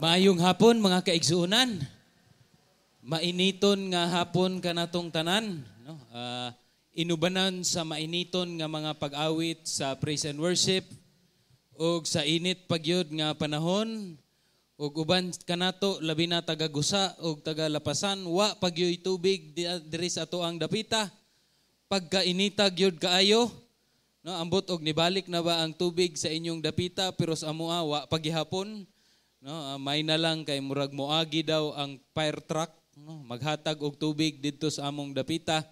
Maayong hapon, mga kaigsuonan. Mainiton nga hapon kanatong tanan, no? Inubanan sa mainiton nga mga pag-awit sa praise and worship ug sa init pagyud nga panahon ug uban kanato, labi na taga Gusa ug taga Lapasan, wa pagyoy tubig diri sa ato ang dapita. Pagkainita gyud kaayo, no? Ambot og nibalik na ba ang tubig sa inyong dapita, pero sa amoa wa pagihapon, no? May na lang kay murag moagi daw ang fire truck, no, maghatag og tubig didto sa among dapita.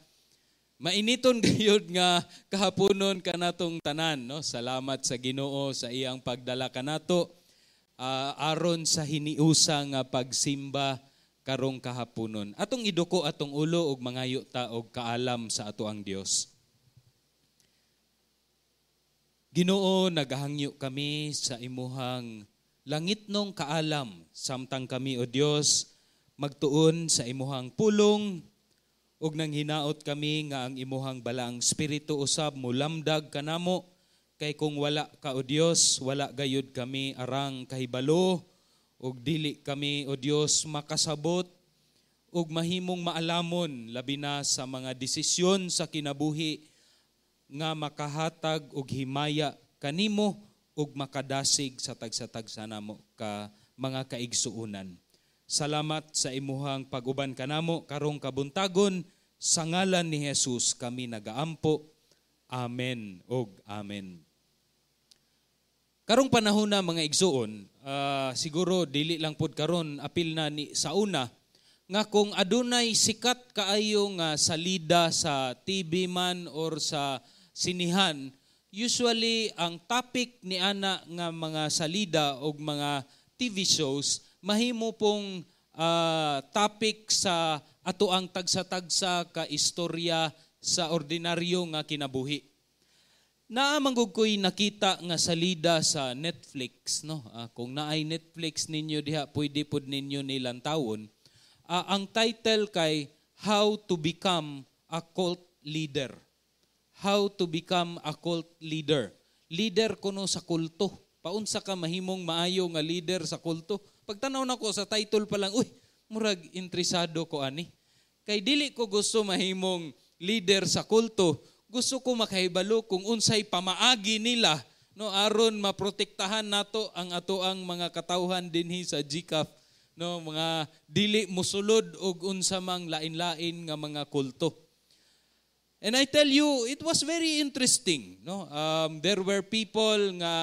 Mainiton gayud nga kahaponon kanatong tanan, no? Salamat sa Ginoo sa iyang pagdala kanato aron sa hiniusa nga pagsimba karong kahaponon. Atong iduko atong ulo ug mangayo ta og kaalam sa ato ang Dios. Ginoo, nagahangyo kami sa imuhang langitnong kaalam samtang kami, O Dios, magtuon sa imuhang pulong ug nang hinaot kami nga ang imuhang balaang espiritu usab mulamdag kanamo, kay kung wala ka, O Dios, wala gayud kami arang kahibalo ug dili kami, O Dios, makasabot ug mahimong maalamon, labi na sa mga desisyon sa kinabuhi nga makahatag og himaya kanimo ug makadasig sa tagsa-tagsa namo ka mga kaigsuonan. Salamat sa imuhang pag-uban kanamo karong kabuntagon. Sa ngalan ni Jesus kami nagaampo. Amen ug amen. Karong panahon na, mga igsuon, siguro dili lang pod karon, apil na ni sa una nga kung adunay sikat kaayo nga salida sa TV man or sa sinihan, usually ang topic ni ana nga mga salida og mga TV shows mahimo pong topic sa ato ang tagsa-tagsa ka istorya sa ordinaryo nga kinabuhi. Naa man gud ko'y nakita nga salida sa Netflix, no? Kung naay Netflix ninyo diha, pwede pod ninyo nilantawon. Ang title kay "How to Become a Cult Leader." "How to Become a Cult Leader." Leader kuno sa kulto. Paunsa ka mahimong maayo nga leader sa kulto? Pagtanaw nako sa title pa lang, uy, murag interesado ko ani. Kay dili ko gusto mahimong leader sa kulto. Gusto ko makahibalo kung unsay pamaagi nila, no, aron maprotektahan nato ang atoang mga katawhan dinhi sa GCAF, no, mga dili musulod og unsa mang lain-lain nga mga kulto. And I tell you, it was very interesting, no? There were people nga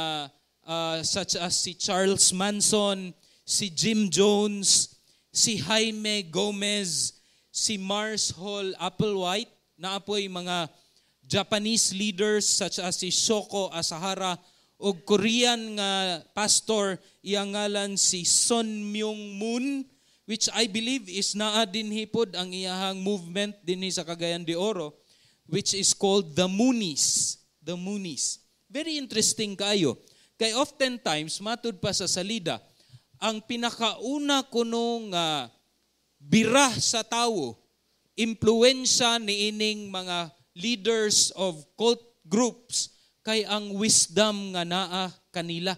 such as si Charles Manson, si Jim Jones, si Jaime Gomez, si Mars Hall Applewhite, naapoy mga Japanese leaders such as si Shoko Asahara o Korean nga pastor, iyang ngalan si Sun Myung Moon, which I believe is naa dinhi pod ang iyahang movement dinhi sa Cagayan de Oro, which is called the Moonies. The Moonies. Very interesting kayo. Kay oftentimes, matud pa sa salida, ang pinakauna kuno nga bira sa tawo, impluensya niining mga leaders of cult groups, kay ang wisdom nga naa kanila.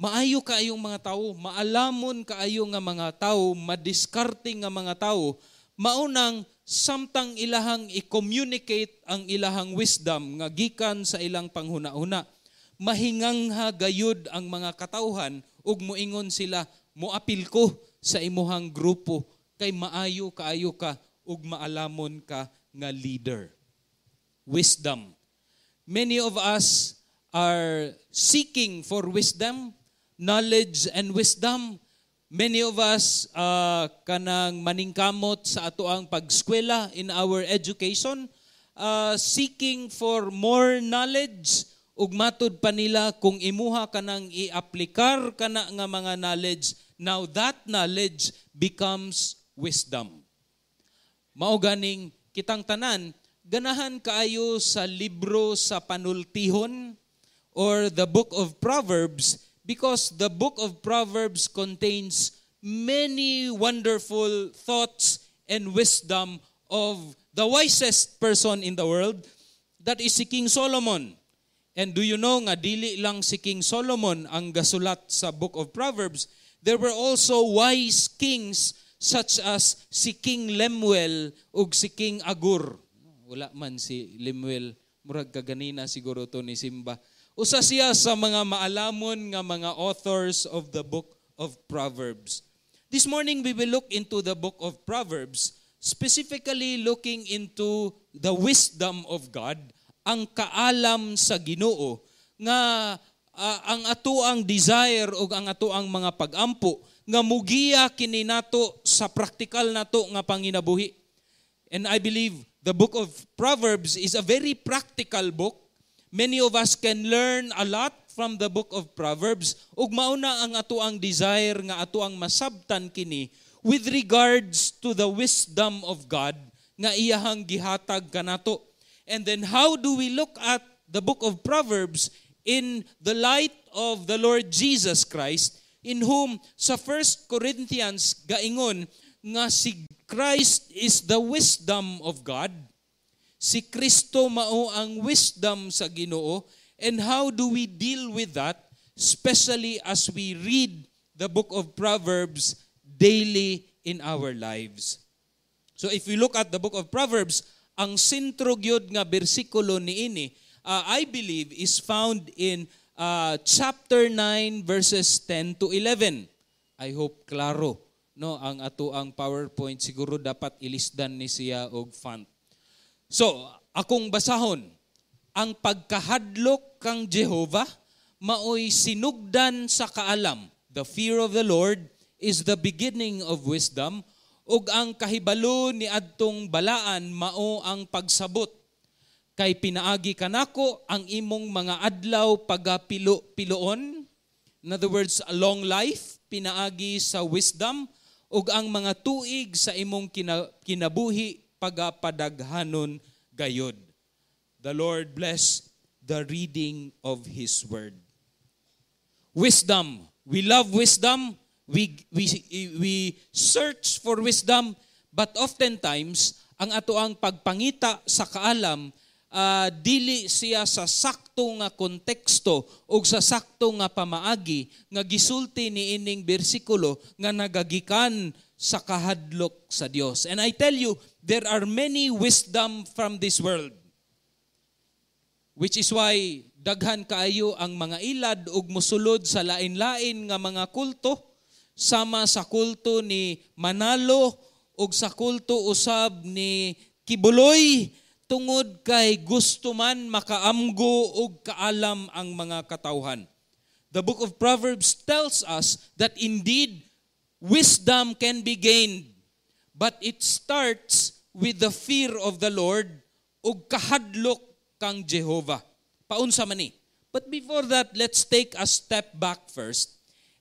Maayo kaayong mga tawo, maalamon kaayo nga mga tawo, madiskarte nga mga tawo, maunang samtang ilahang i-communicate ang ilahang wisdom nga gikan sa ilang panghuna-huna, mahingangha gayud ang mga katawhan ug moingon sila, "Moapil ko sa imuhang grupo kay maayo kaayo ka ug maalamon ka nga leader." Wisdom. Many of us are seeking for wisdom, knowledge and wisdom. Many of us kanang maningkamot sa atoang pagskwela in our education, seeking for more knowledge, ug matud pa nila kung imuha kanang i-aplikar kana nga mga knowledge, now that knowledge becomes wisdom. Mao ganing kitang tanan ganahan kaayo sa libro sa Panultihon or the Book of Proverbs, because the Book of Proverbs contains many wonderful thoughts and wisdom of the wisest person in the world, that is si King Solomon. And do you know nga dili lang si King Solomon ang gasulat sa Book of Proverbs? There were also wise kings such as si King Lemuel ug si King Agur. Wala man si Lemuel, murag kaganina siguro to ni Simba. Usa siya sa mga maalamon nga mga authors of the Book of Proverbs. This morning we will look into the Book of Proverbs, specifically looking into the wisdom of God, ang kaalam sa Ginoo nga ang atoang desire ug ang atoang mga pagampo nga mugiya kini nato sa praktikal nato nga panginabuhi. And I believe the Book of Proverbs is a very practical book. Many of us can learn a lot from the Book of Proverbs ug mao na ang atoang desire nga atoang masabtan kini with regards to the wisdom of God nga iyahang gihatag kanato. And then how do we look at the Book of Proverbs in the light of the Lord Jesus Christ, in whom sa 1 Corinthians gaingon nga si Christ is the wisdom of God? Si Kristo mao ang wisdom sa Ginoo, and how do we deal with that, especially as we read the Book of Proverbs daily in our lives? So if we look at the Book of Proverbs, ang sentro gyud nga bersikulo niini, I believe, is found in chapter 9 verses 10 to 11. I hope klaro, no, ang ato ang PowerPoint. Siguro dapat ilisdan ni siya og font. So, akong basahon: "Ang pagkahadlok kang Jehova maoy sinugdan sa kaalam. The fear of the Lord is the beginning of wisdom, ug ang kahibalo ni adtong balaan mao ang pagsabot. Kay pinaagi kanako ang imong mga adlaw pagapilo-piloon." In other words, a long life pinaagi sa wisdom, "ug ang mga tuig sa imong kinabuhi pagapadaghanon gayod." The Lord bless the reading of His word. Wisdom. We love wisdom. We search for wisdom, but oftentimes, ang atoang pagpangita sa kaalam, dili siya sa sakto nga konteksto o sa sakto nga pamaagi nga gisulti ni ining bersikulo nga nagagikan sa kahadlok sa Dios. And I tell you, there are many wisdom from this world. Which is why daghan kaayo ang mga ilad ug musulod sa lain-lain nga mga kulto, sama sa kulto ni Manalo ug sa kulto usab ni Quiboloy, tungod kay gusto man makaamgo og kaalam ang mga katawhan. The Book of Proverbs tells us that indeed wisdom can be gained, but it starts with the fear of the Lord ug kahadlok kang Jehovah. Paunsa man ni? But before that, let's take a step back first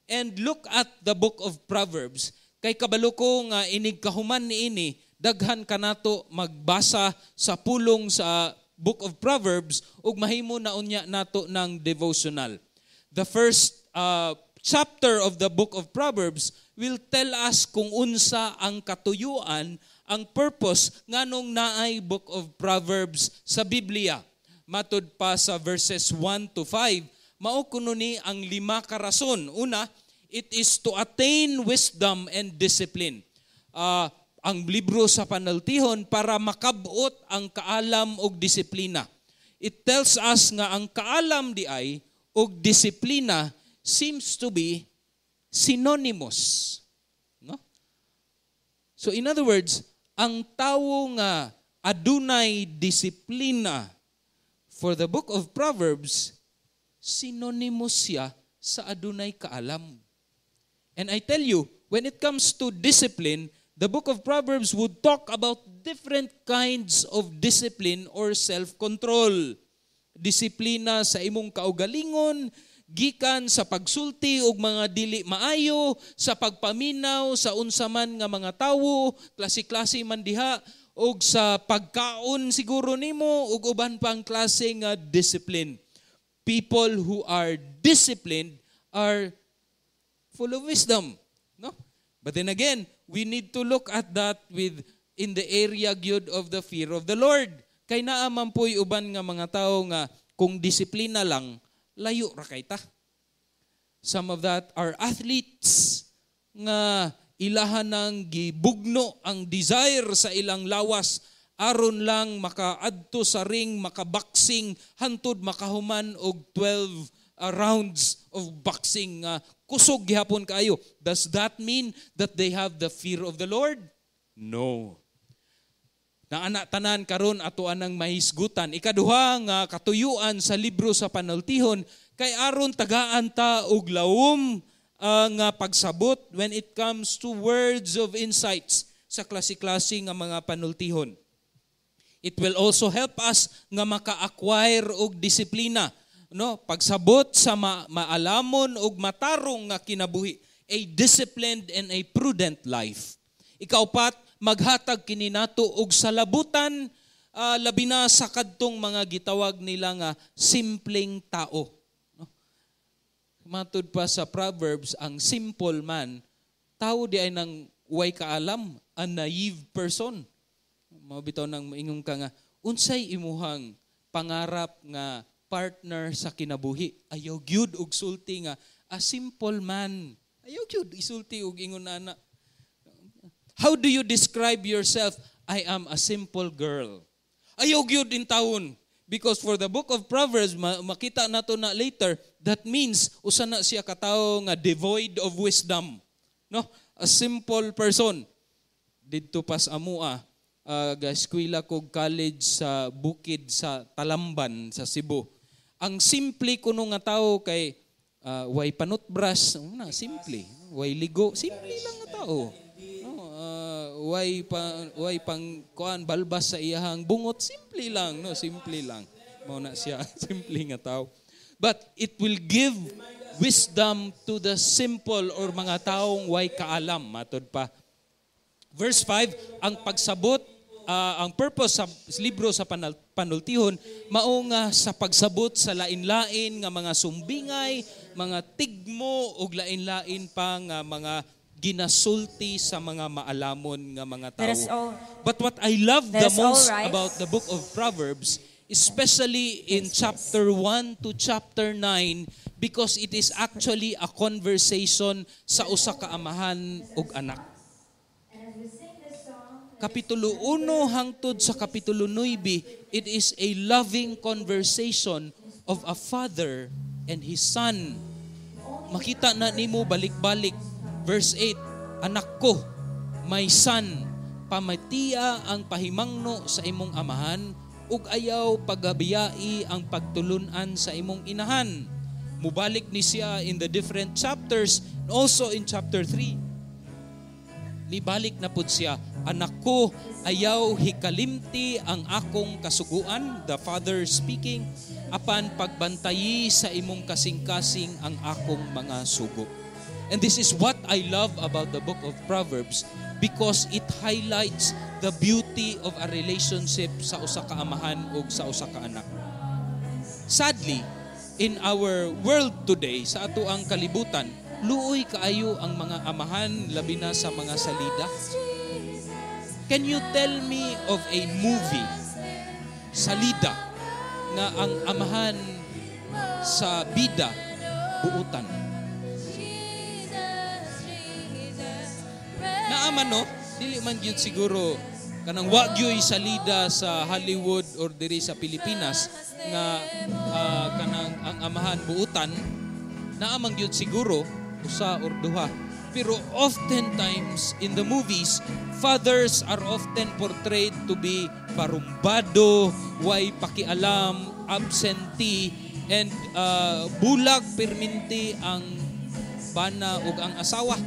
and look at the Book of Proverbs. Kay kabalo ko nga inig kahuman niini, daghan kanato magbasa sa pulong sa Book of Proverbs ug mahimo na unya nato ng devotional. The first chapter of the Book of Proverbs will tell us kung unsa ang katuyuan, ang purpose nganong naay Book of Proverbs sa Biblia. Matud pa sa verses 1 to 5, mao kuno ni ang lima ka rason. Una, it is to attain wisdom and discipline. Ang libro sa Panultihon para makabot ang kaalam og disiplina. It tells us nga ang kaalam di ay og disiplina seems to be synonymous. No? So in other words, ang tawo nga adunay disiplina, for the Book of Proverbs, synonymous siya sa adunay kaalam. And I tell you, when it comes to discipline, the Book of Proverbs would talk about different kinds of discipline or self-control. Disiplina sa imong kaugalingon, gikan sa pagsulti og mga dili maayo, sa pagpaminaw sa unsa man nga mga tawo, klase-klase man diha, og sa pagkaon siguro nimo ug uban pang klase nga discipline. People who are disciplined are full of wisdom, no? But then again, we need to look at that with in the area gyud of the fear of the Lord. Kay naa man po'y uban nga mga tawo nga Kung disiplina lang, layo ra kay ta. Some of that are athletes nga ilahan ng gibugno ang desire sa ilang lawas aron lang makaadto sa ring, makaboxing hantod makahuman og 12 rounds of boxing nga kusog gihapon kaayo. Does that mean that they have the fear of the Lord? No. Naana tanan karon ato anang mahisgutan. Ikaduha nga katuyuan sa Libro sa Panultihon kay aron tagaan ta og lawom nga pagsabot when it comes to words of insights sa klase-klase nga mga panultihon. It will also help us nga maka-acquire og disiplina, no? Pagsabot sa maalamon og matarong nga kinabuhi, a disciplined and a prudent life. Ikaupat, maghatag kini nato og salabutan, labi na sa kadtong mga gitawag nila nga simpleng tao. No? Matud pa sa Proverbs, ang simple man, tao di ay nang way kaalam, a naive person. Mao bitaw nang maingon ka nga, "Unsay imuhang pangarap nga partner sa kinabuhi?" Ayaw gyud og sulti nga a simple man. Ayaw gyud isulti og ingon ana. "How do you describe yourself?" "I am a simple girl." Ayaw gyud intawon. Because for the book of Proverbs, makita nato na later, that means usa na siya katawo nga devoid of wisdom. No? A simple person. Didto pas amua, ga-eskwela kog college sa bukid sa Talamban sa Cebu. Ang simple kuno nga tao kay way panutbrush, na simple. Way ligo, simple lang nga tao. No, way pang kuan balbas sa iyahang bungot, simple lang, no, simple lang. Mao na siya, simple nga tao. But it will give wisdom to the simple or mga taong way kaalam, matod pa. Verse 5, ang pagsabot, ang purpose sa libro sa panultihon, mao nga sa pagsabot sa lain-lain nga mga sumbingay, mga tigmo ug lain-lain pa nga mga ginasulti sa mga maalamon nga mga tao. Let us all But what I love Let the us all most rise. About the book of Proverbs, especially in chapter 1 to chapter 9, because it is actually a conversation sa usa ka amahan ug anak. Kapitulo 1 hangtod sa Kapitulo 9, it is a loving conversation of a father and his son. Makita na nimo balik-balik. Verse 8, "Anak ko, my son, pamatia ang pahimangno sa imong amahan ug ayaw pagabiyai ang pagtulunan sa imong inahan." Mubalik ni siya in the different chapters, and also in chapter 3 nibalik na pud siya. "Anak ko, ayaw hikalimti ang akong kasuguan," the father speaking, "apan pagbantayi sa imong kasing-kasing ang akong mga sugo." And this is what I love about the book of Proverbs because it highlights the beauty of a relationship sa usa ka amahan ug sa usa ka anak. Sadly, in our world today, sa ato ang kalibutan, luoy kaayo ang mga amahan, labi na sa mga salida. Can you tell me of a movie, salida, nga ang amahan sa bida buutan? Naaman, no? Dili man gyud siguro kanang wa gyoy salida sa Hollywood or diri sa Pilipinas nga kanang ang amahan buutan. Naaman gyud siguro usa or duha. Pero oftentimes in the movies, fathers are often portrayed to be parumbado, way pakialam, absentee, and bulag perminti ang bana ug ang asawa.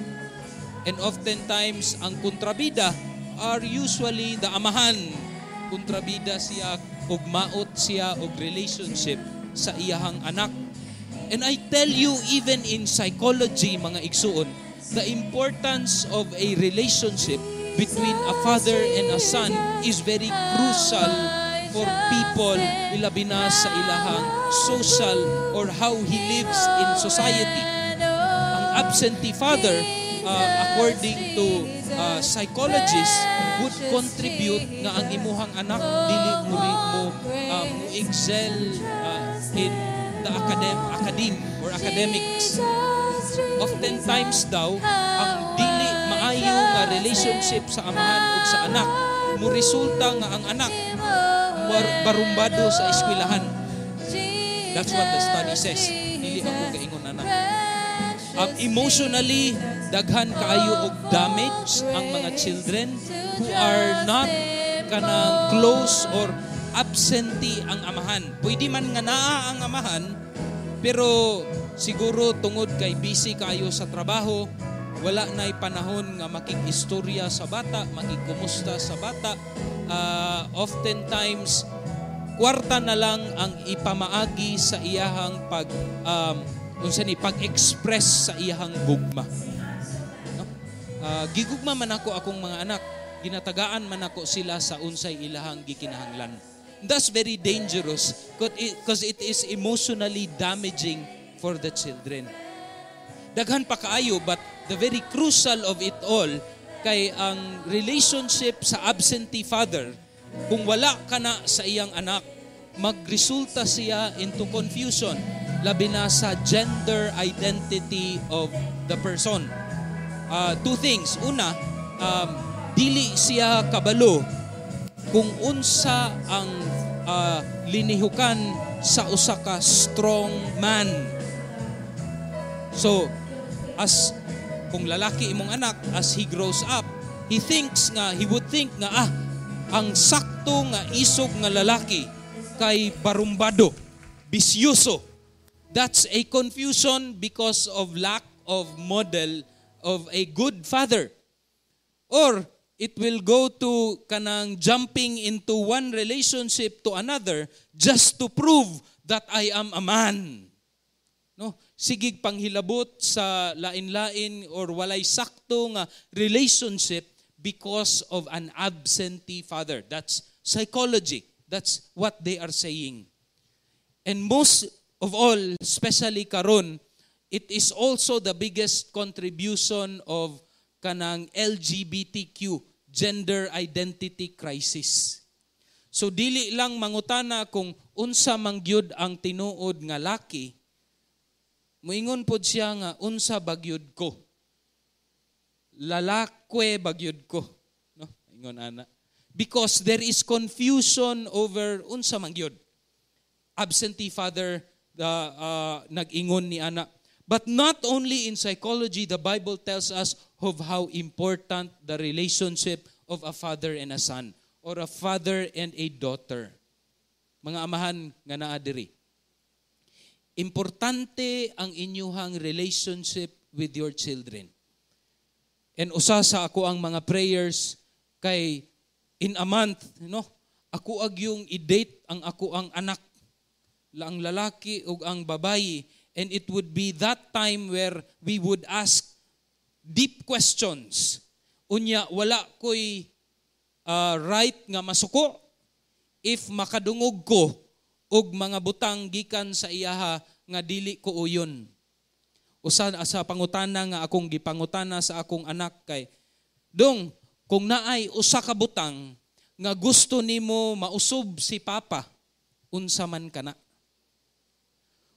And oftentimes, ang kontrabida are usually the amahan. Kontrabida siya ug maot siya og relationship sa iyahang anak. And I tell you, even in psychology, mga igsuon, the importance of a relationship between a father and a son is very crucial for people, ilabi na sa ilahang social or how he lives in society. Ang absentee father, according to psychologists would contribute nga ang imuhang anak dili mo excel in the academe or academics. Oftentimes daw, ang dili maayo nga relationship sa amahan ug sa anak mo resulta nga ang anak barumbado sa eskwelahan. That's what the study says. Dili ako gaingon ana. Emotionally, daghan kaayo og damage ang mga children who are not kanang close or absentee ang amahan. Pwede man nga naa ang amahan, pero siguro tungod kay busy kaayo sa trabaho, wala na'y panahon nga makig-istorya sa bata, makigkumusta sa bata. Oftentimes, kwarta na lang ang ipamaagi sa iyahang pag unsa ni pag-express sa iyahang gugma. No? Gigugma man ako akong mga anak, ginatagaan man ako sila sa unsay ilahang gikinahanglan. That's very dangerous because it is emotionally damaging for the children. Daghan pa kaayo, but the very crucial of it all kay ang relationship sa absentee father, kung wala ka na sa iyang anak, magresulta siya into confusion, labi na sa gender identity of the person. Two things. Una, dili siya kabalo kung unsa ang linihukan sa usa ka strong man. So, as kung lalaki imong anak, as he grows up, he would think nga, ah, ang sakto nga isog nga lalaki kay barumbado, bisyoso. That's a confusion because of lack of model of a good father. Or it will go to kanang jumping into one relationship to another just to prove that I am a man. No? Sigig panghilabot sa lain-lain or walay sakto nga relationship because of an absentee father. That's psychology. That's what they are saying. And most of all, especially karon, it is also the biggest contribution of kanang LGBTQ, gender identity crisis. So dili lang mangutana kung unsa man gyud ang tinuod nga laki, muingon pod siya nga unsa bagyud ko. Lalakwe bagyud ko. No? Ingon ana. Because there is confusion over unsa man gyud. Absentee father, the nag-ingon ni ana. But not only in psychology, the Bible tells us of how important the relationship of a father and a son or a father and a daughter. Mga amahan nga naa diri. Importante ang inyuhang relationship with your children. And usa sa ako ang mga prayers kay in a month, no? Ako ag yung i-date ang ako ang anak, ang lalaki ug ang babayi, and it would be that time where we would ask deep questions. Unya wala ko'y right nga masuko if makadungog ko og mga butang gikan sa iyaha nga dili ko uyon. Usa sa pangutana nga akong gipangutana sa akong anak kay, "Dong, kung naay usa ka butang nga gusto nimo mausob si Papa, unsa man kana?"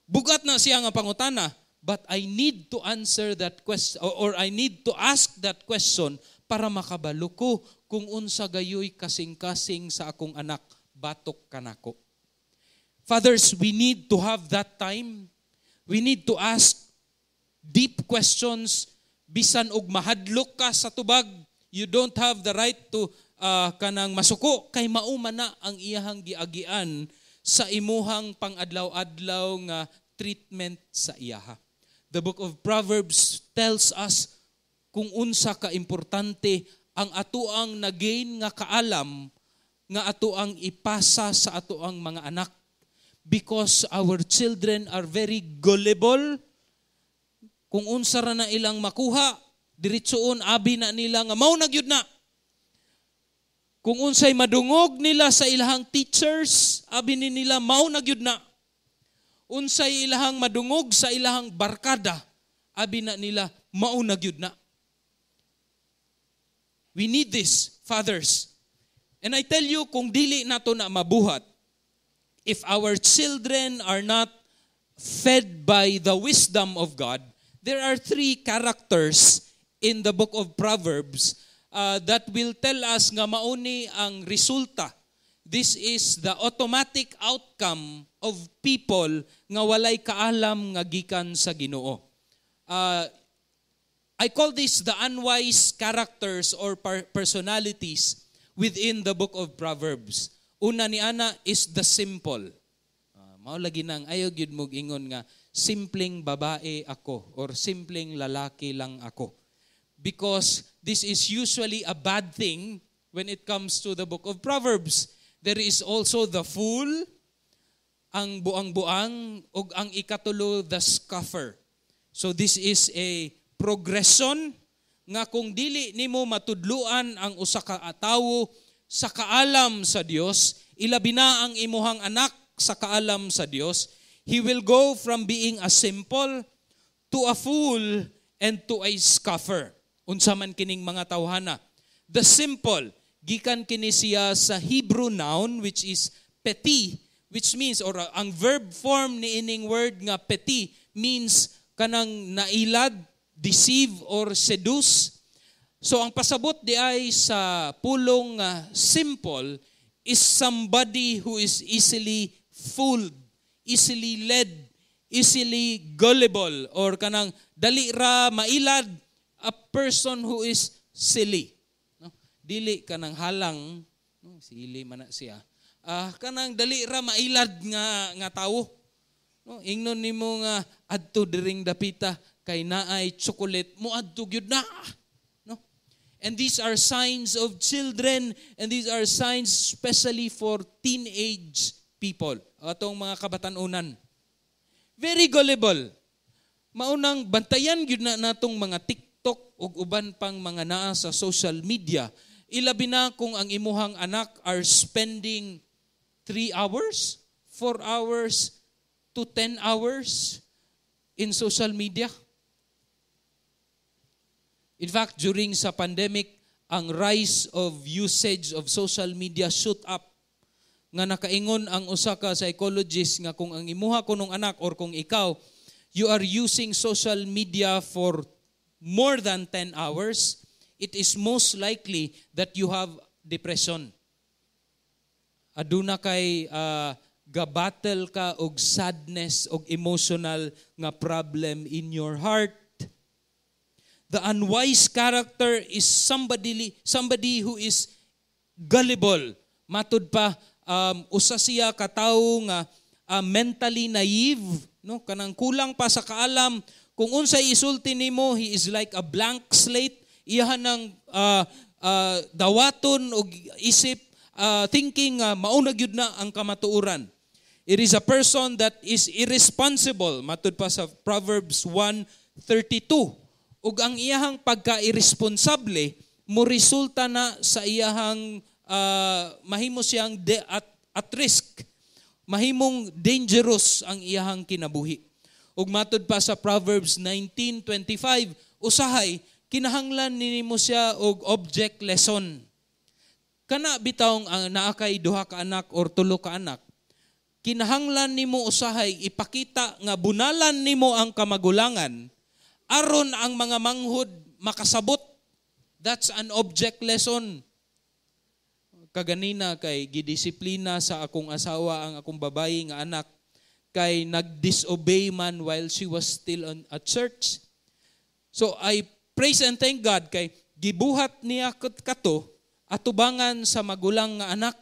Bugat na siya nga pangutana, but I need to answer that question or I need to ask that question para makabalo ko kung unsa gayoy kasing-kasing sa akong anak batok kanako. Fathers, we need to have that time. We need to ask deep questions bisan og mahadlok ka sa tubag. You don't have the right to kanang masuko kay mao man na ang iyahang giagian sa imuhang pangadlaw-adlaw nga treatment sa iyaha. The book of Proverbs tells us kung unsa ka importante ang atuang nagain nga kaalam nga atuang ipasa sa atuang mga anak, because our children are very gullible. Kung unsa ra na ilang makuha, diretsoon abi na nila nga mao na gyud na. Kung unsay madungog nila sa ilahang teachers, abi ni nila mao na gyud na. Unsay ilahang madungog sa ilahang barkada, abi na nila mao na gyud na. We need this, fathers. And I tell you, kung dili nato na mabuhat, if our children are not fed by the wisdom of God, there are three characters in the book of Proverbs that will tell us nga mauni ang resulta. This is the automatic outcome of people nga walay kaalam nga gikan sa Ginoo. I call this the unwise characters or personalities within the book of Proverbs. Una ni ana is the simple. Mao lagi nang ayaw gyud mo ingon nga simpleng babae ako or simpleng lalaki lang ako. Because this is usually a bad thing when it comes to the book of Proverbs. There is also the fool, ang buang-buang, ug ang ikatulo, the scoffer. So this is a progression nga kung dili nimo matudluan ang usa ka tawo sa kaalam sa Dios, ilabi na ang imuhang anak sa kaalam sa Dios, he will go from being a simple to a fool and to a scoffer. Unsa man kining mga tawhana? The simple, gikan kini siya sa Hebrew noun which is peti, which means, or ang verb form ni ining word nga peti means kanang nailad, deceive or seduce. So ang pasabot di ay sa pulong simple is somebody who is easily fooled, easily led, easily gullible, or kanang dali ra mailad, a person who is silly. No? Dili kanang halang, no? Silly man na siya. Kanang dali ra mailad nga tawo. No, ingnon nimo nga adto diring dapita kay naay chocolate, mo adto gyud na. No? And these are signs of children, and these are signs especially for teenage people, atong mga kabatanunan. Very gullible. Maunang bantayan gyud na natong mga TikTok ug uban pang mga naa sa social media. Ilabi na kung ang imuhang anak are spending 3 hours, 4 hours to 10 hours in social media. In fact, during sa pandemic, ang rise of usage of social media shoot up. Nga nakaingon ang usa ka psychologist nga kung ang imuha kunong anak or kung ikaw, you are using social media for more than 10 hours, it is most likely that you have depression. Aduna kay gabattle ka og sadness og emotional nga problem in your heart. The unwise character is somebody who is gullible. Matud pa, usa siya ka tawo nga mentally naive, no? Kanang kulang pa sa kaalam. Kung unsay isulti nimo, he is like a blank slate. Iyahan ng dawaton og isip, thinking mauna gyud na ang kamatuoran. It is a person that is irresponsible. Matud pa sa Proverbs 1:32. Ug ang iyahang pagka-irresponsable mo resulta na sa iyahang mahimo siyang at risk. Mahimong dangerous ang iyahang kinabuhi. Ug matud pa sa Proverbs 19:25, usahay kinahanglan nimo siya og object lesson. Kana bitawng ang naa kay duha ka anak or tulo ka anak, kinahanglan nimo usahay ipakita nga bunalan nimo ang kamagulangan aron ang mga manghod makasabot. That's an object lesson. Kaganina kay gidisiplina sa akong asawa ang akong babayi nga anak kay nag-disobey man while she was still on at church. So I praise and thank God kay gibuhat niya kato atubangan sa magulang nga anak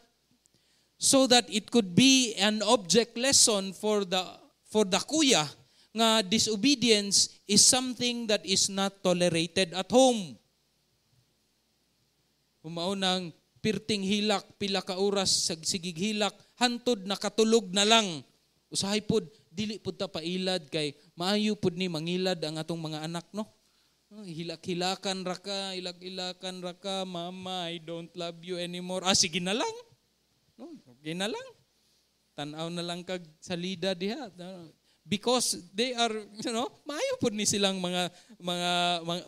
so that it could be an object lesson for the kuya nga disobedience is something that is not tolerated at home. Humaunang pirting hilak, pila ka oras sigig hilak, hantod nakatulog na lang. Usahay pod, dili pod ta pailad kay maayo pod ni mangilad ang atong mga anak, no? Hilak-hilakan ra ka, hilak-hilakan ra ka, "Mama, I don't love you anymore." Ah, sige na lang. No, sige na lang. Tan-aw na lang kag salida diha. Because they are, maayo pod ni silang mga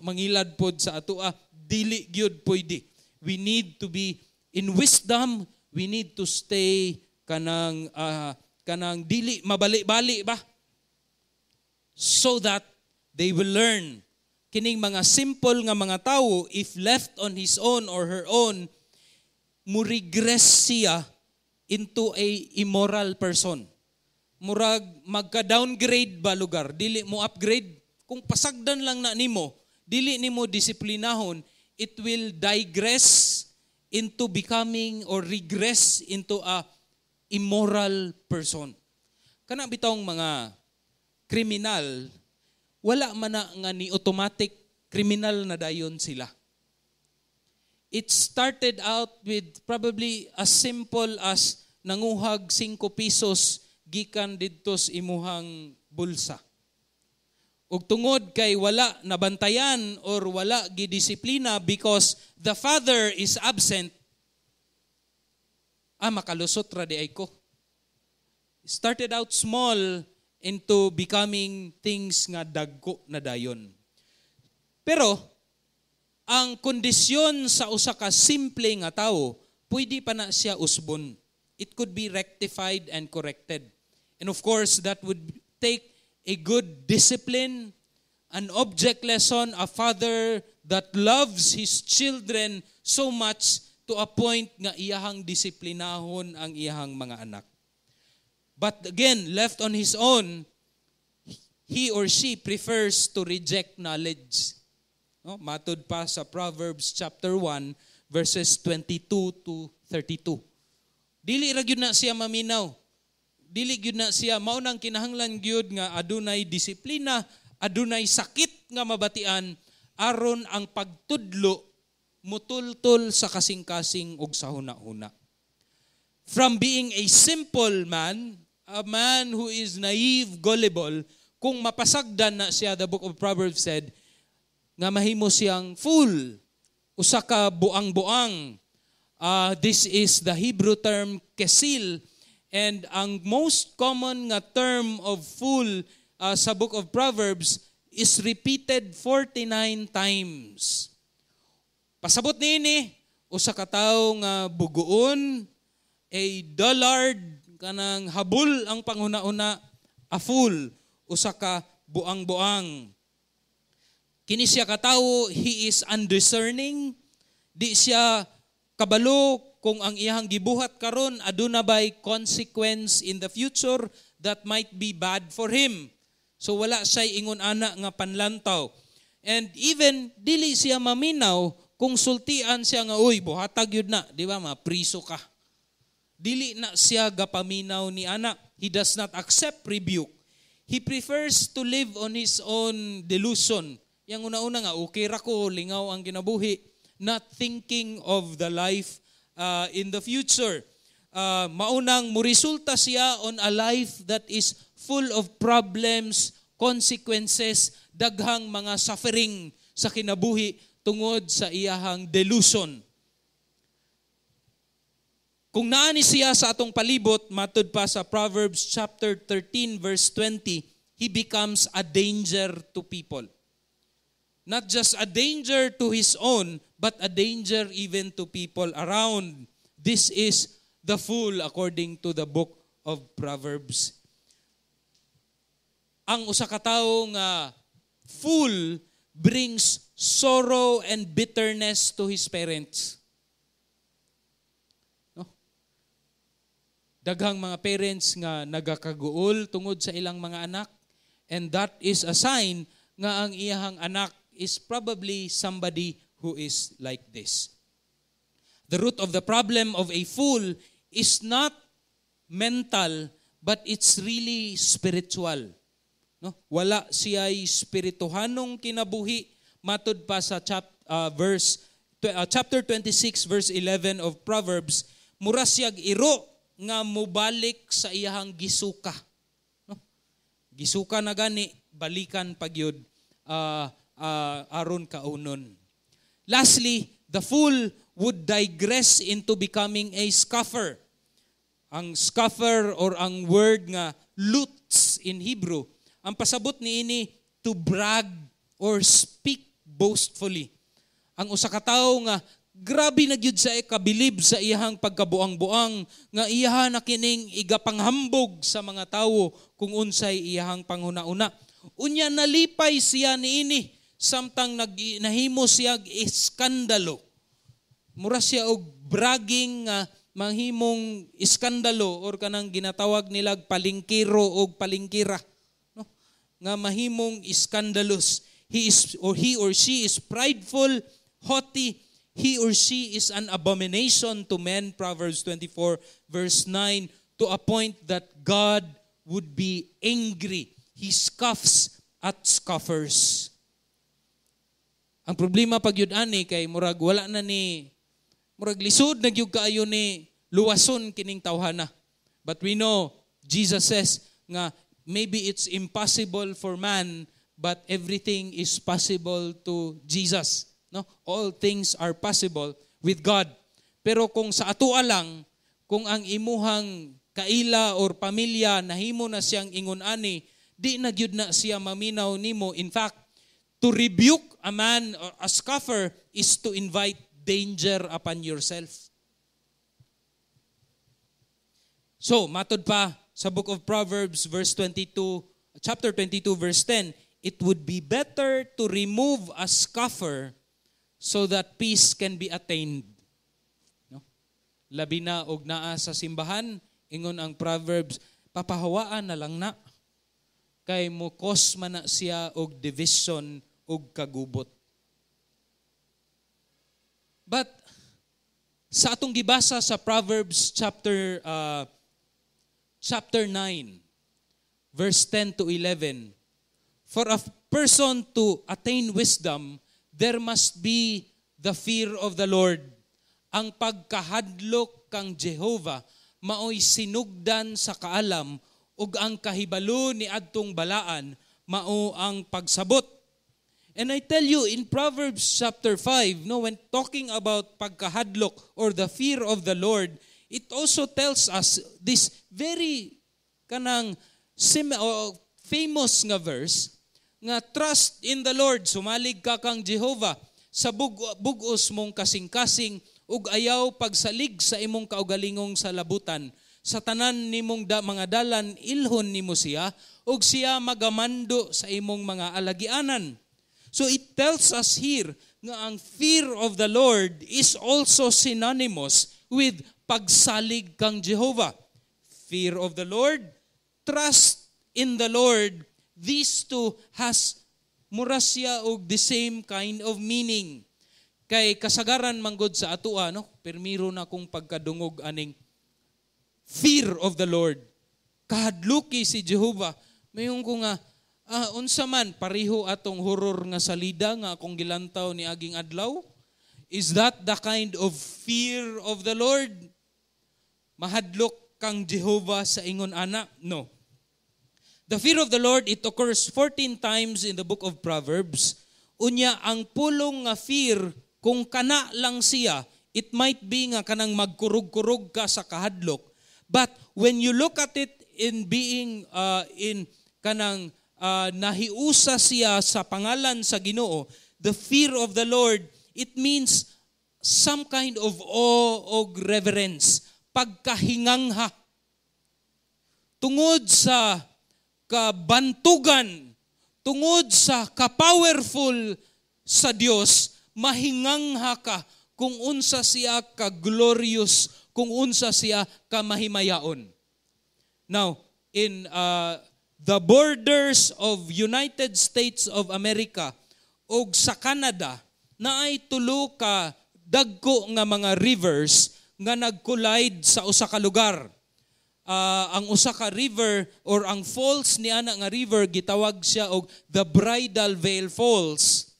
mangilad pod sa atoa, dili gyud pwede. We need to be in wisdom, we need to stay kanang dili mabali-bali ba, so that they will learn. Kining mga simple nga mga tawo, if left on his own or her own, mo-regress siya into a immoral person. Murag magka-downgrade ba lugar, dili mo upgrade. Kung pasagdan lang na nimo, dili nimo disiplinahon, it will digress into becoming or regress into a immoral person. Kana bitawng mga kriminal, wala man na nga ni automatic criminal na dayon sila. It started out with probably as simple as nanguhag 5 pesos gikan didto sa imuhang bulsa. Ug tungod kay wala nabantayan or wala gidisiplina because the father is absent, makalusot ra di ay ko. Started out small into becoming things nga dagko na dayon. Pero ang kondisyon sa usa ka simple nga tawo, pwede pa na siya usbon. It could be rectified and corrected. And of course, that would take a good discipline, an object lesson, a father that loves his children so much to a point nga iyahang disiplinahon ang iyahang mga anak. But again, left on his own, he or she prefers to reject knowledge. No? Matud pa sa Proverbs chapter 1, verses 22 to 32. Dili ra gyud na siya maminaw. Dili gyud na siya, mao nang kinahanglan gyud nga adunay disiplina, adunay sakit nga mabatian aron ang pagtudlo mutultol sa kasing-kasing ug sa huna-huna. From being a simple man, a man who is naive, gullible, kung mapasagdan na siya, the book of Proverbs said, nga mahimo siyang fool, usa ka buang-buang. This is the Hebrew term kesil, and ang most common nga term of fool sa book of Proverbs is repeated 49 times. Pasabot niini, usa ka tawo nga buguon, a dullard, kanang habol ang panghuna-una, a fool, usa ka buang-buang. Kini siya katawo, he is undiscerning, di siya kabalo kung ang iyang gibuhat karon aduna bay consequence in the future that might be bad for him. So wala siya ingon ana nga panlantaw. And even dili siya maminaw kung sultian siya nga, "Uy, buhatag yun na, di ba, mapriso ka." Dili na siya gapaminaw ni ana. He does not accept rebuke. He prefers to live on his own delusion. Yang una-una nga, okay ra ko, lingaw ang kinabuhi. Not thinking of the life in the future. Maunang muresulta siya on a life that is full of problems, consequences, daghang mga suffering sa kinabuhi tungod sa iyahang delusion. Kung naa ni siya sa atong palibot, matud pa sa Proverbs chapter 13 verse 20, he becomes a danger to people. Not just a danger to his own, but a danger even to people around. This is the fool according to the book of Proverbs. Ang usa ka tawo nga fool brings sorrow and bitterness to his parents. No? Daghang mga parents nga nagakaguol tungod sa ilang mga anak, and that is a sign nga ang iyahang anak is probably somebody who is like this. The root of the problem of a fool is not mental, but it's really spiritual. No? Wala siya'y spirituhanong kinabuhi. Matud pa sa chapter 26 verse 11 of Proverbs, mura siyag iro nga mobalik sa iyahang gisuka. No? Gisuka na gani, balikan pagyud aron kaunon. Lastly, the fool would digress into becoming a scoffer. Ang scoffer or ang word nga lutz in Hebrew, ang pasabot niini to brag or speak boastfully. Ang usa ka tawo nga Grabe na gyud sa kabilib sa iyahang pagkabuang-buang nga iyaha na kining igapanghambog sa mga tawo kung unsay iyahang panghuna-una. Unya nalipay siya niini samtang nahimo siya iskandalo. Mura siya og bragging nga mahimong iskandalo or kanang ginatawag nilag palingkiro og palingkira, no? Nga mahimong scandalous. He is or he or she is prideful, haughty. He or she is an abomination to men, Proverbs 24 verse 9, to a point that God would be angry. He scoffs at scoffers. Ang problema pag yun ani kay murag wala na ni, murag lisod na gyud kaayo ni luwason kining tawhana. But we know Jesus says nga maybe it's impossible for man, but everything is possible to Jesus. No? All things are possible with God. Pero kung sa atoa lang, kung ang imuhang kaila or pamilya nahimo na siyang ingon ani, di na gyud na siya maminaw nimo. In fact, to rebuke a man or a scoffer is to invite danger upon yourself. So, matod pa sa Book of Proverbs verse 22, chapter 22 verse 10, it would be better to remove a scoffer so that peace can be attained. No? Labi na og naa sa simbahan, ingon ang Proverbs, papahawaan na lang na. Kay mo cause man na siya og division og kagubot. But sa atong gibasa sa Proverbs chapter 9 verse 10 to 11, for a person to attain wisdom, there must be the fear of the Lord. Ang pagkahadlok kang Jehovah maoy sinugdan sa kaalam, ug ang kahibalo ni adtong balaan mao ang pagsabot. And I tell you, in Proverbs chapter 5, no, when talking about pagkahadlok or the fear of the Lord, it also tells us this very kanang famous nga verse nga trust in the Lord, sumalig ka kang Jehovah sa bug-os mong kasing-kasing ug ayaw pagsalig sa imong kaugalingong salabutan. Sa tanan nimong mga dalan ilhon nimo siya ug siya magamando sa imong mga alagianan. So it tells us here nga ang fear of the Lord is also synonymous with pagsalig kang Jehovah. Fear of the Lord, trust in the Lord, these two has mura siya og the same kind of meaning. Kay kasagaran manggod sa atoa, no? Permiro na kung pagkadungog aning fear of the Lord. Kahadluki si Jehovah. Mayon ko nga, unsa man, pareho atong horror nga salida nga akong gilantaw ni aging adlaw? Is that the kind of fear of the Lord? Mahadlok kang Jehovah sa ingon ana? No. The fear of the Lord, it occurs 14 times in the Book of Proverbs. Unya, ang pulong nga fear, kung kana lang siya, it might be nga kanang magkurug-kurug ka sa kahadlok. But when you look at it in being, in kanang nahiusa siya sa pangalan sa Ginoo, the fear of the Lord, it means some kind of awe o reverence, pagkahingangha. Tungod sa kabantugan, tungod sa ka-powerful sa Dios, mahingangha ka kung unsa siya ka-glorious, kung unsa siya ka mahimayaon. Now, in the borders of United States of America ug sa Canada, naay tulo ka dagko nga mga rivers nga nag-collide sa usa ka lugar. Ang usa ka river or ang falls ni ana nga river, gitawag siya og the Bridal Veil Falls.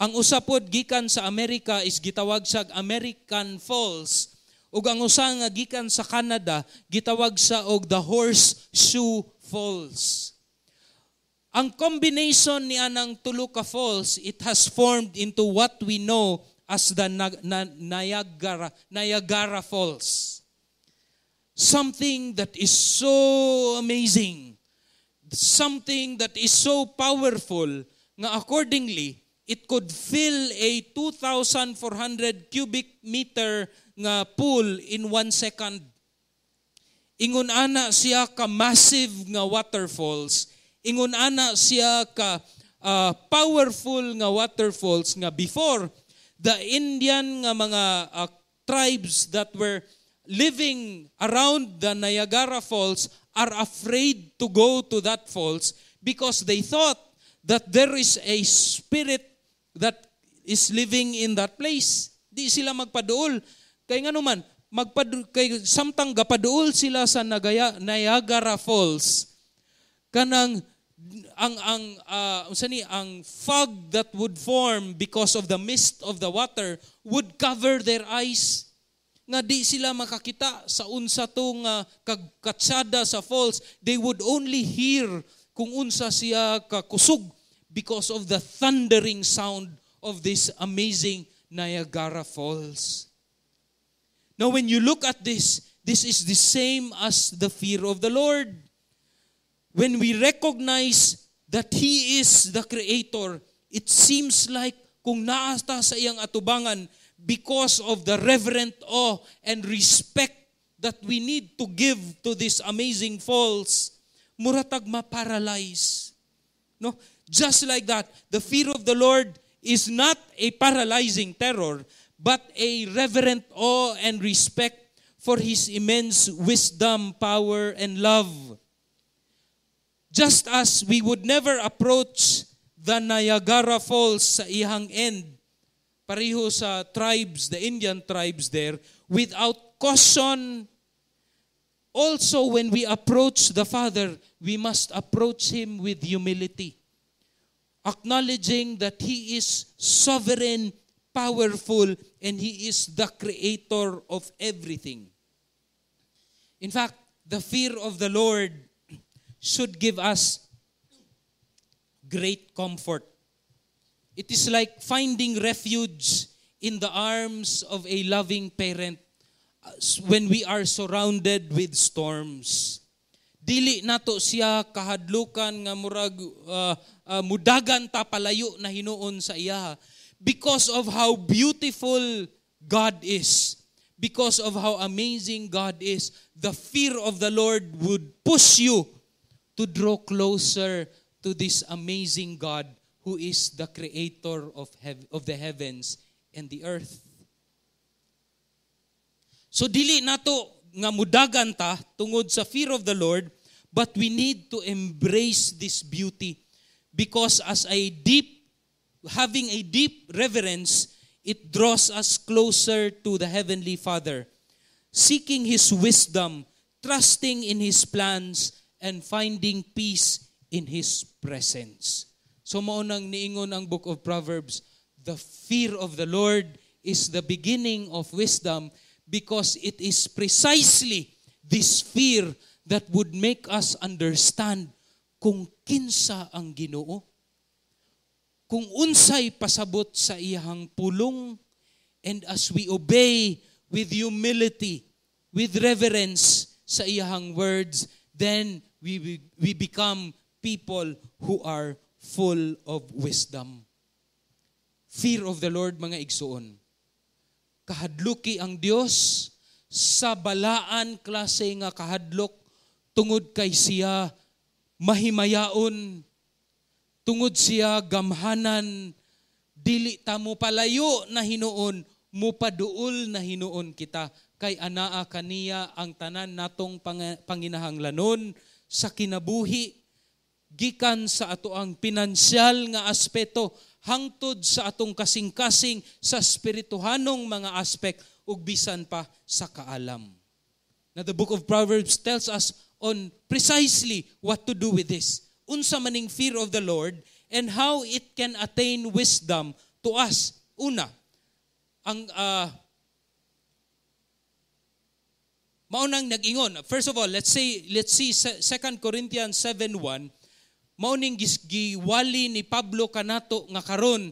Ang usa pod gikan sa Amerika is gitawag siya American Falls. Ug ang usa nga gikan sa Canada, gitawag siya og the Horseshoe Falls. Ang combination ni anang tulo ka falls, it has formed into what we know as the Niagara Falls. Something that is so amazing, something that is so powerful, nga accordingly, It could fill a 2,400 cubic meter nga pool in 1 second. Ingon ana siya ka massive nga waterfalls. Ingon ana siya ka powerful nga waterfalls nga before, the Indian nga mga tribes that were living around the Niagara Falls are afraid to go to that falls because they thought that there is a spirit that is living in that place. Di sila magpaduol. Kay nga naman, kay samtang gapaduol sila sa Niagara Falls, kanang ang unsa ni, ang fog that would form because of the mist of the water would cover their eyes nga di sila makakita sa unsa to nga katsada sa falls. They would only hear kung unsa siya kakusog because of the thundering sound of this amazing Niagara Falls. Now, when you look at this, this is the same as the fear of the Lord. When we recognize that He is the Creator, it seems like kung naa ta sa iyang atubangan, because of the reverent awe and respect that we need to give to this amazing falls, mura tag ma-paralyze. No? Just like that, the fear of the Lord is not a paralyzing terror, but a reverent awe and respect for His immense wisdom, power, and love. Just as we would never approach the Niagara Falls sa iyang end, pareho sa tribes, the Indian tribes there, without caution, also when we approach the Father, we must approach Him with humility, acknowledging that He is sovereign, powerful, and He is the creator of everything. In fact, the fear of the Lord should give us great comfort. It is like finding refuge in the arms of a loving parent when we are surrounded with storms. Dili nato siya kahadlukan nga murag mudagan ta palayo na hinuon sa iya because of how beautiful God is. Because of how amazing God is, the fear of the Lord would push you to draw closer to this amazing God who is the creator of the heavens and the earth. So dili nato nga mudagan ta tungod sa fear of the Lord, but we need to embrace this beauty because as a deep having a deep reverence, it draws us closer to the heavenly Father, seeking His wisdom, trusting in His plans, and finding peace in His presence. So mao nang niingon ang Book of Proverbs, "The fear of the Lord is the beginning of wisdom," because it is precisely this fear that would make us understand kung kinsa ang Ginoo, kung unsay pasabot sa iyang pulong, and as we obey with humility, with reverence sa iyang words, then we become people who are full of wisdom. Fear of the Lord, mga igsuon. Kahadluki ang Dios sa balaan klase nga kahadlok tungod kay siya mahimayaon, tungod siya gamhanan. Dili ta mo palayo na hinuon, mupaduol na hinuon kita kay anaa kaniya ang tanan natong panginahanglanon sa kinabuhi, gikan sa ato ang pinansyal nga aspeto hangtod sa atong kasing-kasing sa spirituhanong mga aspect ug bisan pa sa kaalam. Now, the Book of Proverbs tells us on precisely what to do with this. Unsa maning fear of the Lord and how it can attain wisdom to us. Una, ang maunang nag-ingon. First of all, let's see 2 Corinthians 7:1. Mao ning giwali ni Pablo kanato nga karon,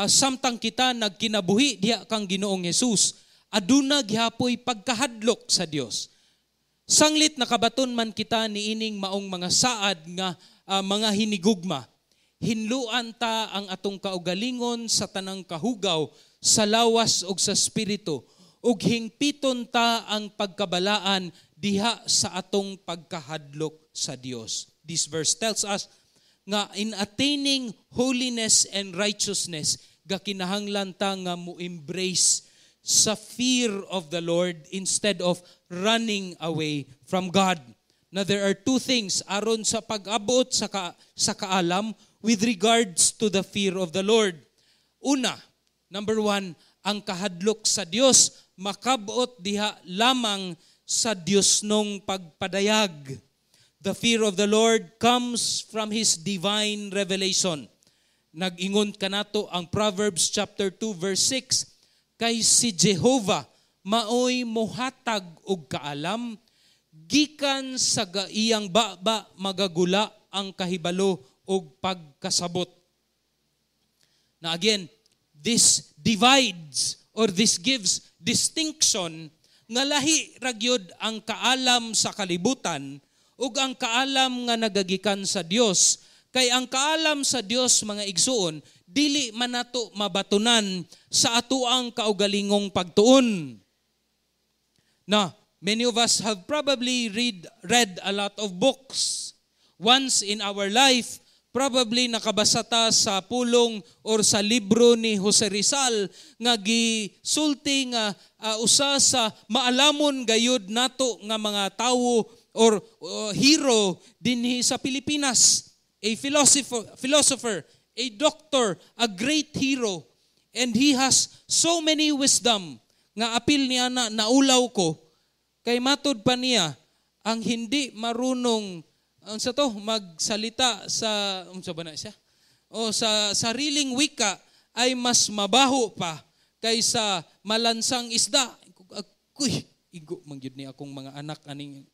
samtang kita nagkinabuhi diha kang Ginoong Hesus, aduna gihapoy pagkahadlok sa Dios. Sanglit nakabaton man kita niining maong mga saad nga mga hinigugma. Hinluan ta ang atong kaugalingon sa tanang kahugaw sa lawas ug sa spirito, ug hingpiton ta ang pagkabalaan diha sa atong pagkahadlok sa Dios. This verse tells us nga in attaining holiness and righteousness, gakinahanglan ta nga mo embrace sa fear of the Lord instead of running away from God. Now, there are two things aron sa pag-abot sa kaalam with regards to the fear of the Lord. Una, number one, ang kahadlok sa Dios makabot diha lamang sa Dios nung pagpadayag. The fear of the Lord comes from His divine revelation. Nag-ingon kanato ang Proverbs chapter 2 verse 6, "Kay si Jehovah maoy mohatag og kaalam, gikan sa iyang baba magagula ang kahibalo og pagkasabot." Now again, this divides or this gives distinction nga lahi ragyod ang kaalam sa kalibutan ug ang kaalam nga nagagikan sa Dios. Kay ang kaalam sa Dios, mga igsuon, dili man nato mabatunan sa atoang kaugalingong pagtuon. Na many of us have probably read a lot of books. Once in our life, probably nakabasa ta sa pulong or sa libro ni Jose Rizal nga gisulti nga usa sa maalamon gayud nato nga mga tawo or hero dinhi sa Pilipinas, a philosopher, a doctor, a great hero, and he has so many wisdom nga apil niya na naulaw ko kay matud pa niya ang hindi marunong ang sa to magsalita sa, unsa ba na siya, o sa sariling wika ay mas mabaho pa kaysa malansang isda. Kuy, igo man gyud ni akong mga anak aning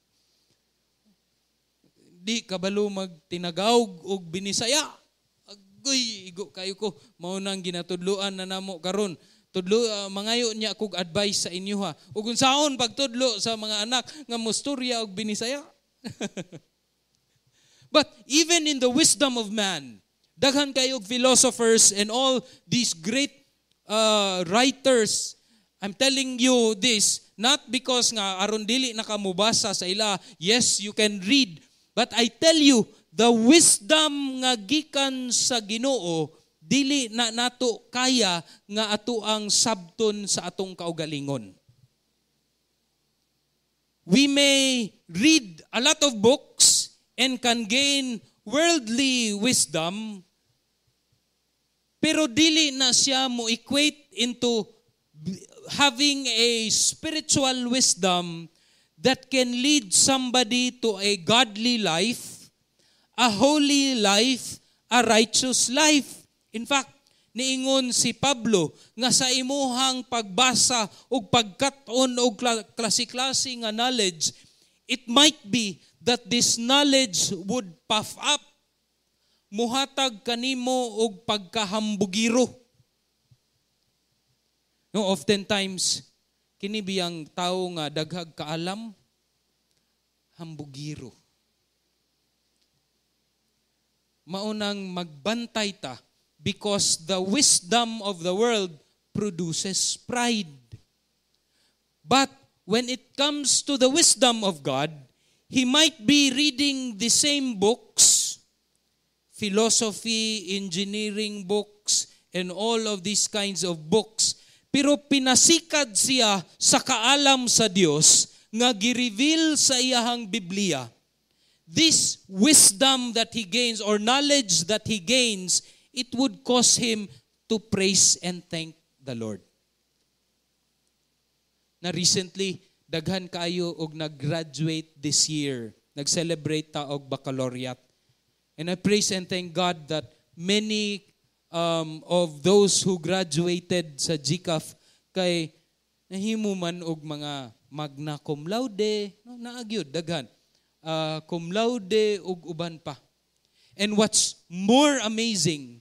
di kabalo magtinagawg og Binisaya. Agoy, igo kayo ko. Mao nang ginatudloan na namo karon. Tudlo mangayo niya kog advice sa inyo ha. Ug unsaon pagtudlo sa mga anak nga mostorya og Binisaya. But even in the wisdom of man, daghan kayo philosophers and all these great writers. I'm telling you this not because nga aron dili na ka mobasa sa ila. Yes, you can read. But I tell you, the wisdom nga gikan sa Ginoo, dili na nato kaya nga ato ang sabton sa atong kaugalingon. We may read a lot of books and can gain worldly wisdom, pero dili na siya mo equate into having a spiritual wisdom that can lead somebody to a godly life, a holy life, a righteous life. In fact, niingon si Pablo nga sa imuhang pagbasa ug pagkat-on og klase-klase nga knowledge, it might be that this knowledge would puff up, muhatag kanimo og pagkahambugiro. No, oftentimes kini biyang tawo nga daghag kaalam, hambugiro. Maunang magbantay ta because the wisdom of the world produces pride. But when it comes to the wisdom of God, he might be reading the same books, philosophy, engineering books, and all of these kinds of books. Pero pinasikad siya sa kaalam sa Dios nga gi-reveal sa iyahang Biblia. This wisdom that he gains or knowledge that he gains, it would cause him to praise and thank the Lord. Na recently, daghan kayo og nag-graduate this year. Nag-celebrate ta og baccalaureate. And I praise and thank God that many of those who graduated sa GCAF kay nahimo man og mga magna cum laude, no, naagyod daghan. Cum laude ug uban pa. And what's more amazing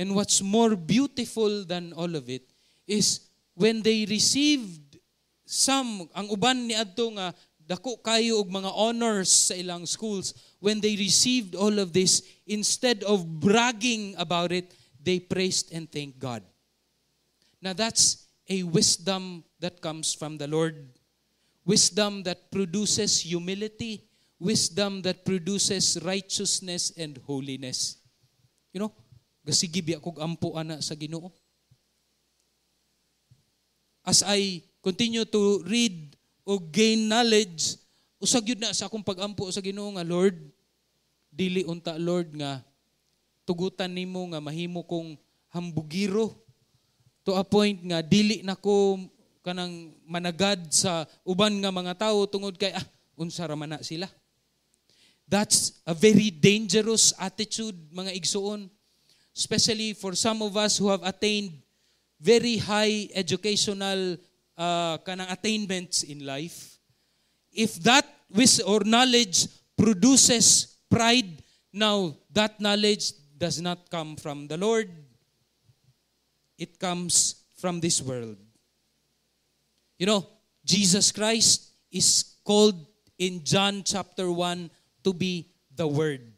and what's more beautiful than all of it is when they received some, ang uban ni adto nga dako kayo og mga honors sa ilang schools, when they received all of this, instead of bragging about it, they praised and thanked God. Now that's a wisdom that comes from the Lord. Wisdom that produces humility, wisdom that produces righteousness and holiness. Gasige biya kog ampo ana sa Ginoo. As I continue to read o gain knowledge, usa gyud na sa akong pag-ampo sa Ginoo nga, "Lord, dili unta, Lord, nga tugutan nimo nga mahimo kong hambugiro to a point nga dili na ko kanang managad sa uban nga mga tawo tungod kay unsa ra man na sila." That's a very dangerous attitude, mga igsuon, especially for some of us who have attained very high educational kanang attainments in life. If that or knowledge produces pride, now that knowledge does not come from the Lord. It comes from this world. Jesus Christ is called in John chapter 1 to be the Word.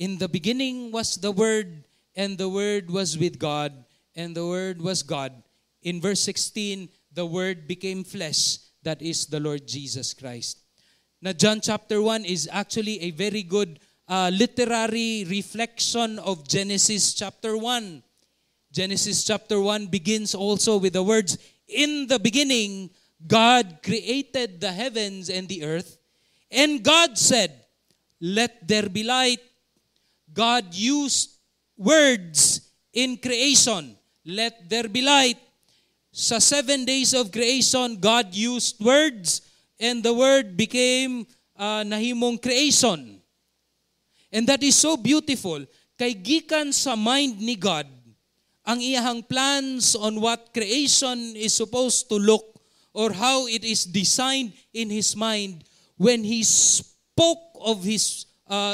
In the beginning was the Word, and the Word was with God, and the Word was God. In verse 16, the Word became flesh, that is the Lord Jesus Christ. Now, John chapter 1 is actually a very good literary reflection of Genesis chapter 1. Genesis chapter 1 begins also with the words, "In the beginning, God created the heavens and the earth. And God said, 'Let there be light.'" God used words in creation. "Let there be light." Sa 7 days of creation, God used words and the Word became nahimong creation. And that is so beautiful. Kay gikan sa mind ni God, ang iyahang plans on what creation is supposed to look or how it is designed in His mind when He spoke of His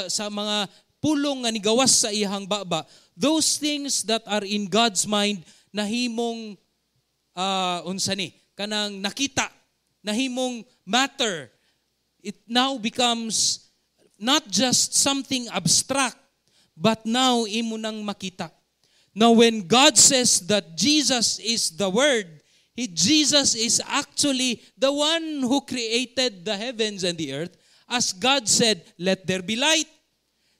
sa mga pulong nga nigawas sa iyahang baba, those things that are in God's mind nahimong unsa ni kanang nakita, nahimong matter. It now becomes not just something abstract, but now imo nang makita. Now, when God says that Jesus is the Word, Jesus is actually the one who created the heavens and the earth. As God said, "Let there be light."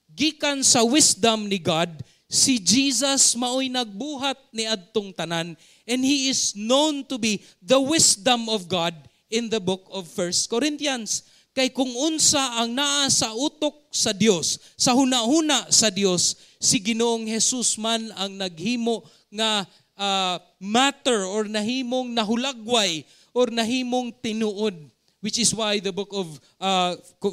Gikan sa wisdom ni God, si Jesus maoy nagbuhat ni adtong tanan, and He is known to be the wisdom of God in the book of 1 Corinthians. Kay kung unsa ang naa sa utok sa Dios, sa huna-huna sa Dios, si Ginoong Jesus man ang naghimo nga matter or nahimong nahulagway or nahimong tinuod. Which is why the book of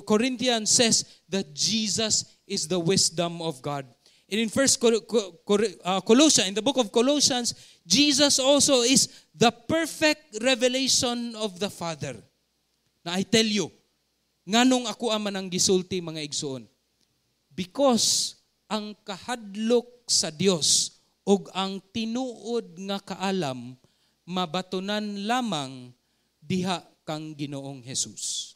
Corinthians says that Jesus is the wisdom of God. And in First Colossians, in the book of Colossians, Jesus also is the perfect revelation of the Father. Na I tell you, nganong ako man ang gisulti, mga igsuon? Because ang kahadlok sa Dios ug ang tinuod nga kaalam mabatunan lamang diha kang Ginoong Jesus.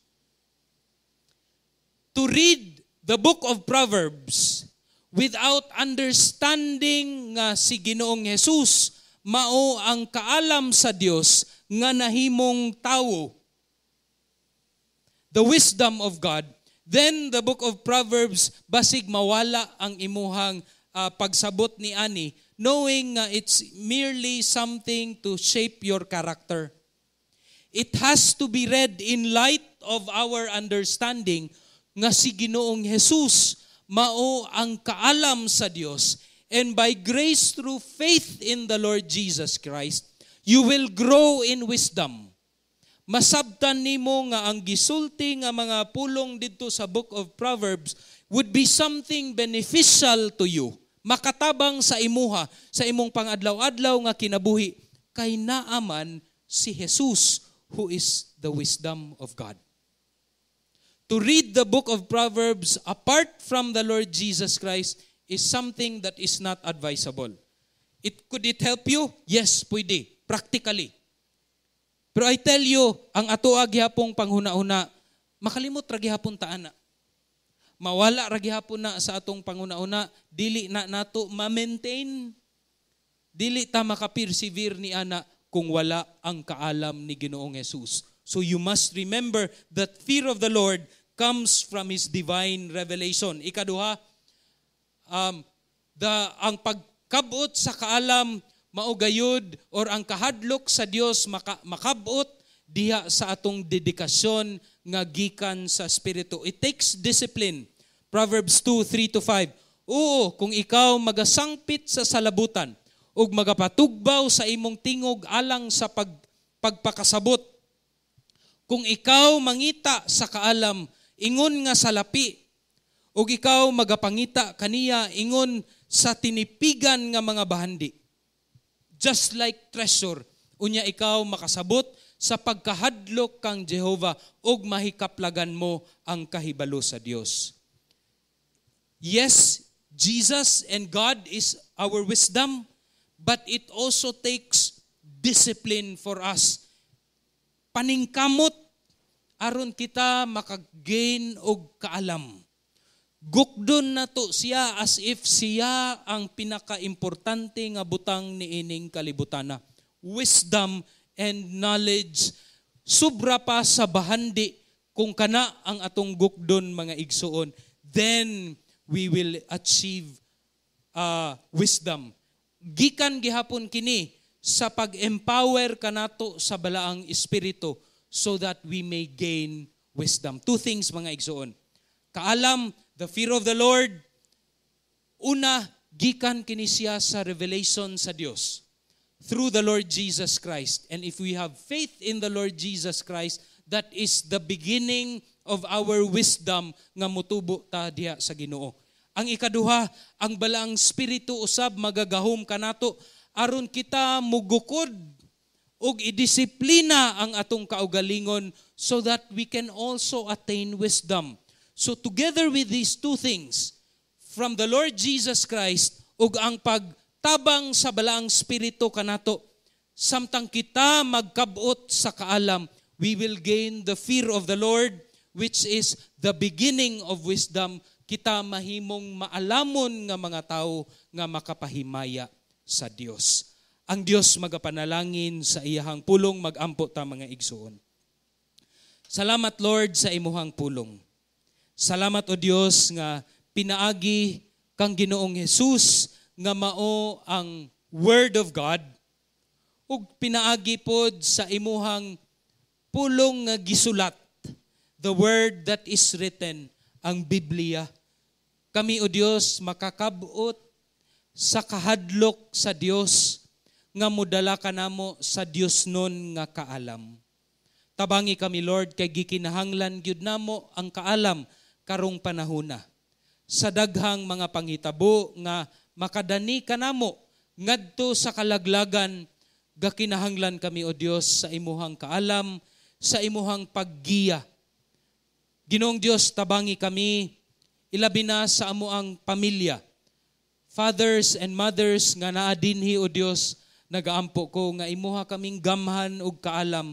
To read the book of Proverbs without understanding nga si Ginoong Jesus mao ang kaalam sa Dios nga nahimong tawo, the wisdom of God, then the book of Proverbs, basig mawala ang imuhang pagsabot ni ani, knowing nga it's merely something to shape your character. It has to be read in light of our understanding nga si Ginoong Jesus mao ang kaalam sa Dios, and by grace through faith in the Lord Jesus Christ, you will grow in wisdom. Masabtan nimo nga ang gisulti nga mga pulong didto sa book of Proverbs would be something beneficial to you. Makatabang sa imuha, sa imong pangadlaw-adlaw nga kinabuhi, kay naaman si Jesus who is the wisdom of God. To read the book of Proverbs apart from the Lord Jesus Christ is something that is not advisable. Could it help you? Yes, pwede. Practically. Pero I tell you, ang atoa gihapong panghuna-huna, makalimot ra gihapon ta ana. Mawala ra gihapon na sa atong panghuna-huna, dili na nato ma-maintain. Dili ta maka-persevere ni ana kung wala ang kaalam ni Ginoong Jesus. So you must remember that fear of the Lord comes from His divine revelation. Ikaduha, ang pagkabot sa kaalam mao gayud or ang kahadlok sa Dios makabot diha sa atong dedikasyon nga gikan sa Espiritu. It takes discipline. Proverbs 2:3-5. Oo, kung ikaw magasangpit sa salabutan ug magapatugbaw sa imong tingog alang sa pagpakasabot. Kung ikaw mangita sa kaalam ingon nga salapi ug ikaw magapangita kaniya ingon sa tinipigan nga mga bahandi. Just like treasure, unya ikaw makasabot sa pagkahadlok kang Jehova ug mahikaplagan mo ang kahibalo sa Dios. Yes, Jesus and God is our wisdom, but it also takes discipline for us. Paningkamot aron kita makagain og kaalam. Gukdon nato siya as if siya ang pinakaimportante nga butang niining kalibutana. Wisdom and knowledge sobra pa sa bahandi kung kana ang atong gukdon, mga igsuon, then we will achieve wisdom. Gikan gihapon kini sa pag-empower kanato sa Balaang Espiritu so that we may gain wisdom. Two things, mga igsuon. Kaalam, the fear of the Lord, una, gikan kini siya sa revelation sa Dios through the Lord Jesus Christ. And if we have faith in the Lord Jesus Christ, that is the beginning of our wisdom nga mutubo ta diha sa Ginoo. Ang ikaduha, ang Balaang Espiritu usab magagahom kanato aron kita mugukod ug idisiplina ang atong kaugalingon so that we can also attain wisdom. So together with these two things, from the Lord Jesus Christ ug ang pagtabang sa Balaang Espiritu kanato, samtang kita magkabot sa kaalam, we will gain the fear of the Lord, which is the beginning of wisdom. Kita mahimong maalamon nga mga tao nga makapahimaya sa Dios. Ang Dios magapanalangin sa iyahang pulong. Magampo ta, mga igsuon. Salamat, Lord, sa imuhang pulong. Salamat, O Dios, nga pinaagi kang Ginoong Jesus nga mao ang Word of God ug pinaagi pod sa imuhang pulong nga gisulat, the word that is written, ang Biblia. Kami, O Dios, makakabot sa kahadlok sa Dios nga modala kanamo sa Dios nun nga kaalam. Tabangi kami, Lord, kay gikinahanglan gyud namo ang kaalam karong panahona. Sa daghang mga panghitabo nga makadani kanamo ngadto sa kalaglagan, gakinahanglan kami, O Dios, sa imuhang kaalam, sa imuhang paggiya. Ginoong Dios, tabangi kami ilabi na sa amoang pamilya. Fathers and mothers nga naa dinhi, O Dios, nagaampo ko nga imuha kaming gamhan ug kaalam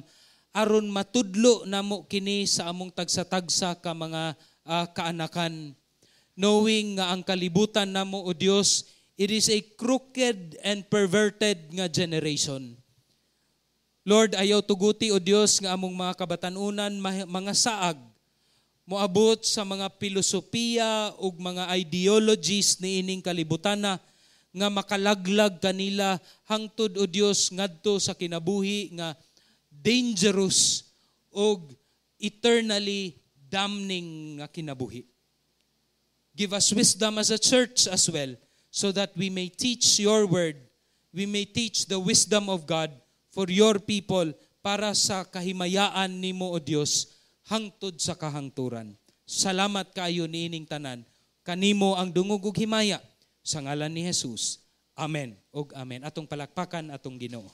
aron matudlo namo kini sa among tagsa-tagsa ka mga kaanakan. Knowing nga ang kalibutan namo, O Dios, it is a crooked and perverted nga generation. Lord, ayaw tuguti, O Dios, nga among mga kabatanunan, mga saag, moabot sa mga filosofiya ug mga ideologies niining kalibutana nga makalaglag kanila hangtod, O Dios, ngadto sa kinabuhi nga dangerous ug eternally damning nga kinabuhi. Give us wisdom as a church as well so that we may teach your word, we may teach the wisdom of God for your people para sa kahimayaan nimo, O Dios, hangtod sa kahangturan. Salamat kaayo niining tanan. Kanimo ang dungog ug himaya sa ngalan ni Jesus. Amen ug amen. Atong palakpakan atong Ginoo.